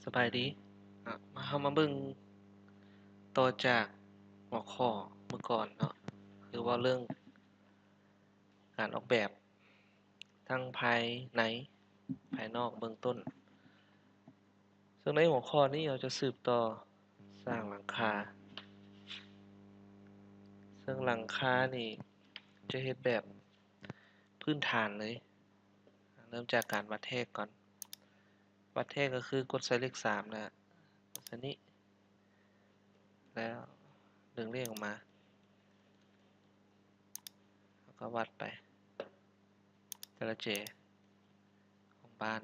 ສະບາຍດີເນາະ ມາ ເຮົາມາເບິ່ງຕໍ່ຈາກຫົວຂໍ້ມື້ກ່ອນເນາະ ຄືເວົ້າເລື່ອງການອອກແບບທັງພາຍໃນ ພາຍນອກເບື້ອງຕົ້ນ. ເຊິ່ງໃນຫົວຂໍ້ນີ້ເຮົາຈະສືບຕໍ່ສ້າງຫຼັງຄາ. ເຊິ່ງຫຼັງຄານີ້ຈະເຮັດແບບພື້ນຖານເລີຍ. ເລີ່ມຈາກການວັດແທກກ່ອນ. ວັດແທກກໍຄືກົດໃສ່ເລກສາມ ແລ້ວກົດໃສ່ນີ້ ແລ້ວດຶງເລກອອກມາ ແລ້ວກໍວັດໄປແຕ່ລະແຈຂອງບ້ານ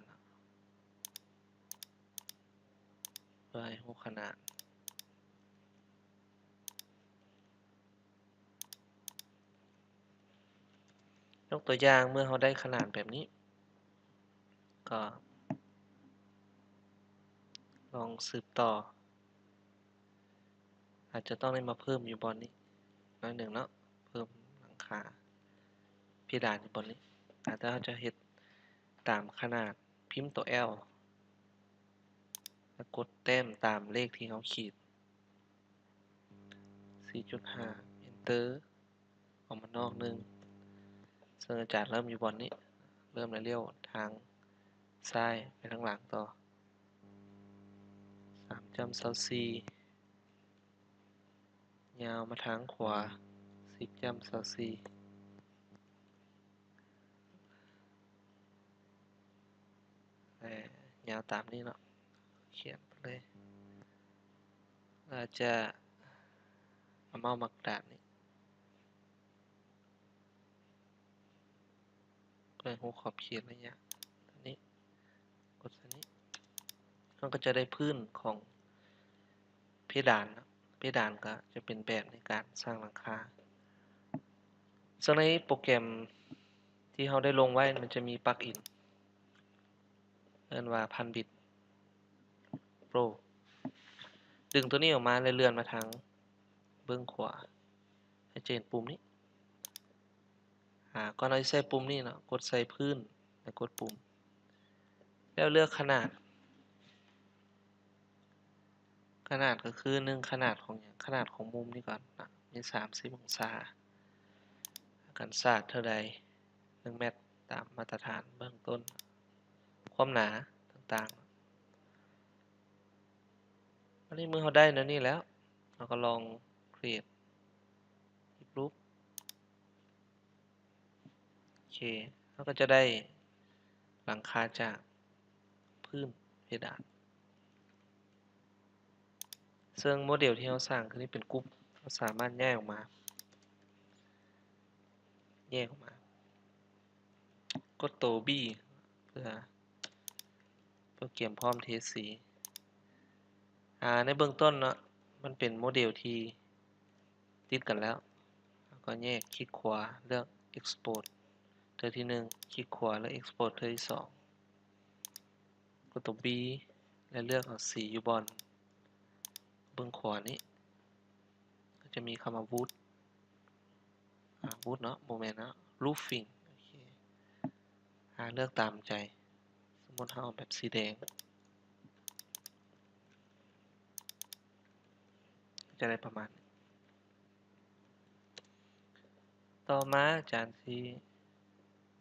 ເພື່ອໃຫ້ຮູ້ຂະໜາດ. ຍົກຕົວຢ່າງ ເມື່ອເຮົາໄດ້ຂະໜາດແບບນີ້ ກໍລອງສືບຕໍ່ ອາດຈະຕ້ອງໄດ້ມາເພີ່ມຢູ່ບ່ອນນີ້ໜ້ອຍໜຶ່ງເນາະ ເພີ່ມຫຼັງຄາເພດານຢູ່ບ່ອນນີ້. ອາດຈະ ເຮົາຈະເຮັດຕາມຂະໜາດ ພິມຕົວ L ແລ້ວກົດແຕ້ມຕາມເລກທີ່ເຮົາຂີດ ສີ່ຈຸດຫ້າ Enter ອອກມານອກໜຶ່ງ ເຊິ່ງອາຈານເລີ່ມຢູ່ບ່ອນນີ້ ເລີ່ມແລ້ວລ້ຽວທາງຊ້າຍໄປທາງຫຼັງຕໍ່ ສາມຈຸດຊາວສີ່ ຍາວມາທາງຂວາ ສິບຈຸດຊາວສີ່ ແລະ ຍາວຕາມນີ້ເນາະ ຂຽນໄປເລີຍ ອາດຈະເອົາເມົ້າມາກະດາດນີ້ ເພື່ອຮູ້ຂອບເຂດໄລຍະ ຕົວນີ້ ກົດໃສ່ນີ້ ເຮົາກໍຈະໄດ້ພື້ນຂອງ ເພດານເນາະ ເພດານກໍຈະເປັນແບບໃນການສ້າງຫຼັງຄາ. ເຊິ່ງໃນໂປຣແກຣມທີ່ເຮົາໄດ້ລົງໄວ້ ມັນຈະມີປັກອິນ ເອີ້ນວ່າ Punbit Pro ດຶງຕົວນີ້ອອກມາ ແລະ ເລື່ອນມາທາງເບື້ອງຂວາ ໃຫ້ຈະເຫັນປຸ່ມນີ້. ອາ ກ່ອນເຮົາຊິໃສ່ປຸ່ມນີ້ເນາະ ກົດໃສ່ພື້ນ ແລ້ວກົດປຸ່ມ ແລ້ວເລືອກຂະໜາດ. ຂະໜາດກໍຄື ໜຶ່ງ ຂະໜາດຂອງຫຍັງ? ຂະໜາດຂອງມຸມນີ້ກ່ອນເນາະ ມີສາມສິບອົງສາ ກັນສາດເທົ່າໃດ? ໜຶ່ງແມັດ ຕາມມາດຕະຖານເບື້ອງຕົ້ນ ຄວາມໜາຕ່າງໆ. ບັດນີ້ເມື່ອເຮົາໄດ້ແນວນີ້ແລ້ວ ເຮົາກໍລອງ create ຮູບ. ໂອເຄ ເຮົາກໍຈະໄດ້ຫຼັງຄາຈາກພື້ນເພດານ. ເຊິ່ງໂມເດວທີ່ເຮົາສ້າງຄືນີ້ເປັນກຸ່ມ ເຮົາສາມາດແຍກອອກມາ ແຍກອອກມາ ກົດໂຕ B ເພື່ອ ໂປຣແກຣມພ້ອມເທສີ. ອາ ໃນເບື້ອງຕົ້ນເນາະ ມັນເປັນໂມເດວທີ່ຕິດກັນແລ້ວ ເຮົາກໍແຍກ ຄລິກຂວາ ເລືອກ Export ເທື່ອທີໜຶ່ງ ຄລິກຂວາ ເລືອກ Export ເທື່ອທີສອງ ກົດຕົວ B ແລະ ເລືອກເອົາສີຢູ່ບ່ອນເບື້ອງຂວານີ້ ກໍຈະມີຄຳວ່າ Wood ອາ Wood ເນາະ ບໍ່ແມ່ນເນາະ Roofing. ໂອເຄ ອາ ເລືອກຕາມໃຈ ສົມມຸດເຮົາເອົາແບບສີແດງ ຈະໄດ້ປະມານນີ້. ຕໍ່ມາອາຈານຊິ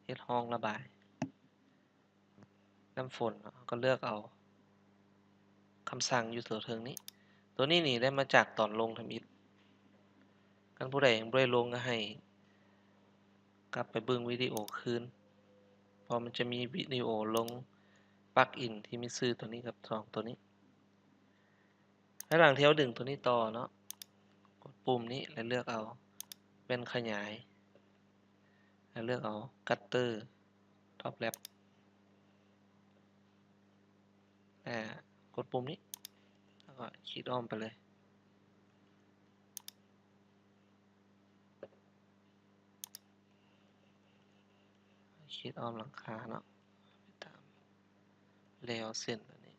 ເຮັດຮ່ອງລະບາຍ ນ້ຳຝົນເນາະ ເຮົາກໍເລືອກເອົາຄຳສັ່ງຢູ່ຕົວເທິງນີ້. ຕົວນີ້ນີ້ໄດ້ມາຈາກຕອນລົງທຳອິດ. ຄັນຜູ້ໃດຍັງບໍ່ໄດ້ລົງກໍໃຫ້ກັບໄປເບິ່ງວິດີໂອຄືນ ເພາະມັນຈະມີວິດີໂອລົງປັກອິນທີ່ມີຊື່ຕົວນີ້ກັບສອງຕົວນີ້. ພາຍຫຼັງທີ່ເຮົາດຶງຕົວນີ້ຕໍ່ເນາະ ກົດປຸ່ມນີ້ ແລະ ເລືອກເອົາແວ່ນຂະຫຍາຍ ແລະ ເລືອກເອົາ Cutter Top Lap ແລະ ກົດປຸ່ມນີ້ ແລ້ວກໍຂີດອ້ອມໄປເລີຍ ຂີດອ້ອມຫຼັງຄາເນາະ ໄປຕາມແລວເສັ້ນຕົວນີ້.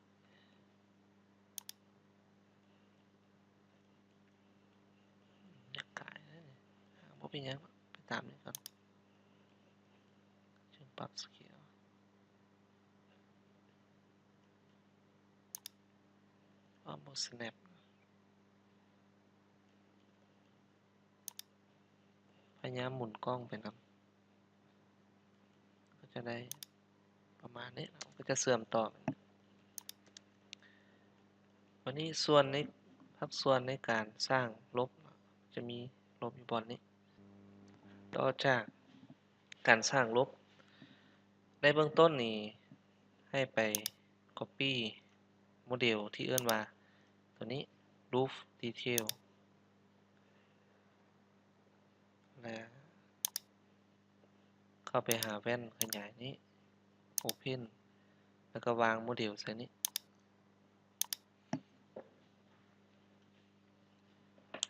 ຢາກກາຍເດ້ ບໍ່ເປັນຫຍັງ ໄປຕາມນີ້ກ່ອນ ຈຶ່ງປັບ Scale. Combo Snap ພະຍາຍາມໝູນກ້ອງໄປນຳ ກໍຈະໄດ້ປະມານນີ້ເນາະ ກໍຈະເຊື່ອມຕໍ່. ບັດນີ້ສ່ວນໃນ ພາກສ່ວນໃນການສ້າງລົບເນາະ ຈະມີລົບຢູ່ບ່ອນນີ້. ຕໍ່ຈາກການສ້າງລົບ ໃນເບື້ອງຕົ້ນນີ້ໃຫ້ໄປ Copy ໂມເດວທີ່ເອີ້ນວ່າ ຕົວນີ້ Roof Detail ແລະ ເຂົ້າໄປຫາແວ່ນຂະຫຍາຍນີ້ Open ແລ້ວກໍວາງໂມເດວໃສ່ນີ້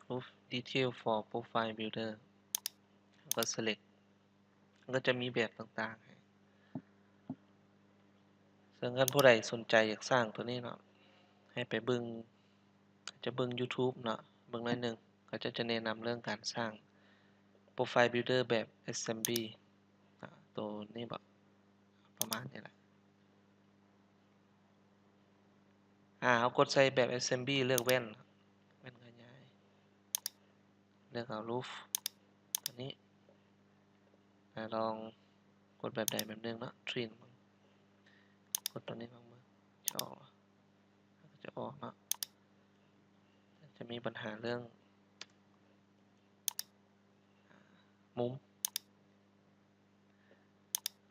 Roof Detail for Profile Builder ແລ້ວກໍ Select ມັນກໍຈະມີແບບຕ່າງໆໃຫ້. ເຊິ່ງຄັນຜູ້ໃດສົນໃຈຢາກສ້າງຕົວນີ້ເນາະ ໃຫ້ໄປເບິ່ງ ຈະເບິ່ງ YouTube ເນາະ ເບິ່ງໜ້ອຍໜຶ່ງ ເຂົາເຈົ້າຈະແນະນຳເລື່ອງການສ້າງ Profile Builder ແບບ Assembly ອາ ໂຕນີ້ບໍ ປະມານນີ້ແຫຼະ. ອາ ເຮົາກົດໃສ່ແບບ Assembly ເລືອກແວ່ນ ແວ່ນຂະຫຍາຍ ເລືອກເອົາ Roof ຕົວນີ້ ອາ ລອງກົດແບບໃດແບບໜຶ່ງເນາະ Trim ເບິ່ງ ກົດຕົວນີ້ເບິ່ງ ຈະອອກ ຈະອອກເນາະ ຈະມີບັນຫາເລື່ອງມຸມ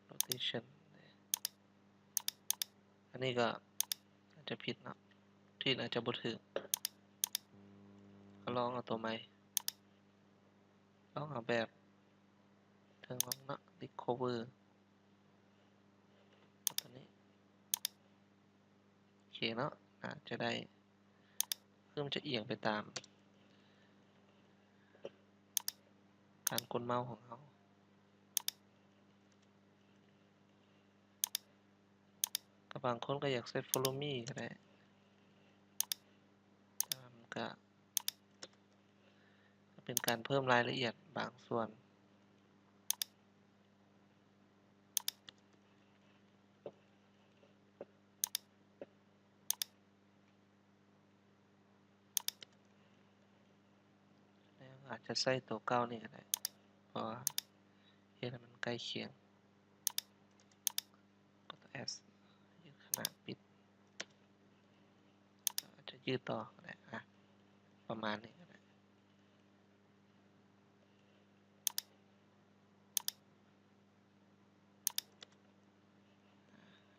Rotation ອັນນີ້ກໍອາດຈະຜິດເນາະ Trim ອາດຈະບໍ່ຖືກ ກໍລອງເອົາຕົວໃໝ່ ລອງເອົາແບບເທິງລົງເນາະ Recover ຕົວນີ້ ໂອເຄເນາະ ໜ້າຈະໄດ້ ຄືມັນຈະອຽງໄປຕາມການກົນເມົາຂອງເຮົາ ກໍບາງຄົນກໍຢາກໃສ່ Follow Me ກໍໄດ້ ແຕ່ວ່າມັນກໍ ເປັນການເພີ່ມລາຍລະອຽດບາງສ່ວນ ແລ້ວອາດຈະໃຊ້ຕົວເກົ່ານີ້ກໍໄດ້ ເພາະວ່າເຮັດໃຫ້ມັນໃກ້ຄຽງ S ຍືດຂະໜາດປິດ ອາດຈະຍືດຕໍ່ກໍໄດ້ ອາ ປະມານນີ້ກໍໄດ້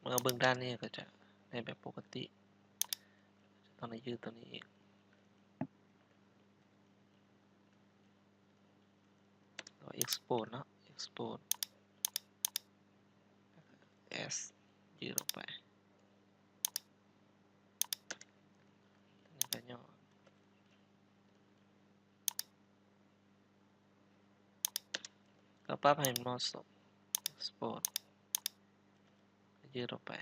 ເມື່ອເບິ່ງດ້ານນີ້ກໍຈະໄດ້ແບບປົກກະຕິ ຕ້ອງໄດ້ຍືດຕົວນີ້ອີກ. ແລ້ວ export ເນາະ export S ຍືດອອກໄປ ຕົວນີ້ກໍຫຍໍ້ ກໍປັບໃຫ້ມັນເໝາະສົມ export ຍືດອອກໄປ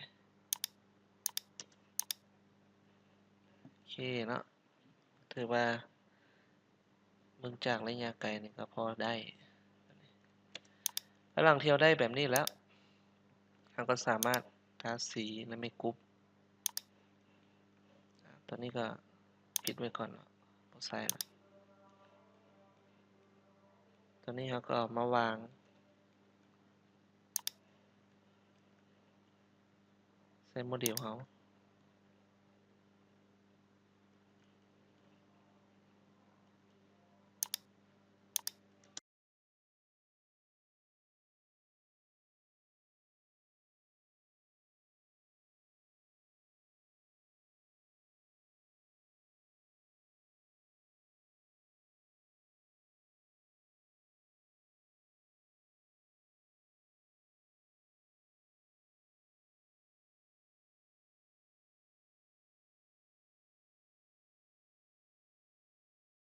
ໂອເຄເນາະ ຖືວ່າເບິ່ງຈາກໄລຍະໄກນີ້ກໍພໍໄດ້. ຫຼັງທີ່ເຮົາໄດ້ແບບນີ້ແລ້ວ ເຮົາກໍສາມາດທາສີ ແລະ ເມກກຸບ ຕົວນີ້ກໍປິດໄວ້ກ່ອນເນາະ ບໍ່ໃສ່ລະ. ຕົວນີ້ເຮົາກໍເອົາມາວາງໃສ່ໂມເດວເຮົາ.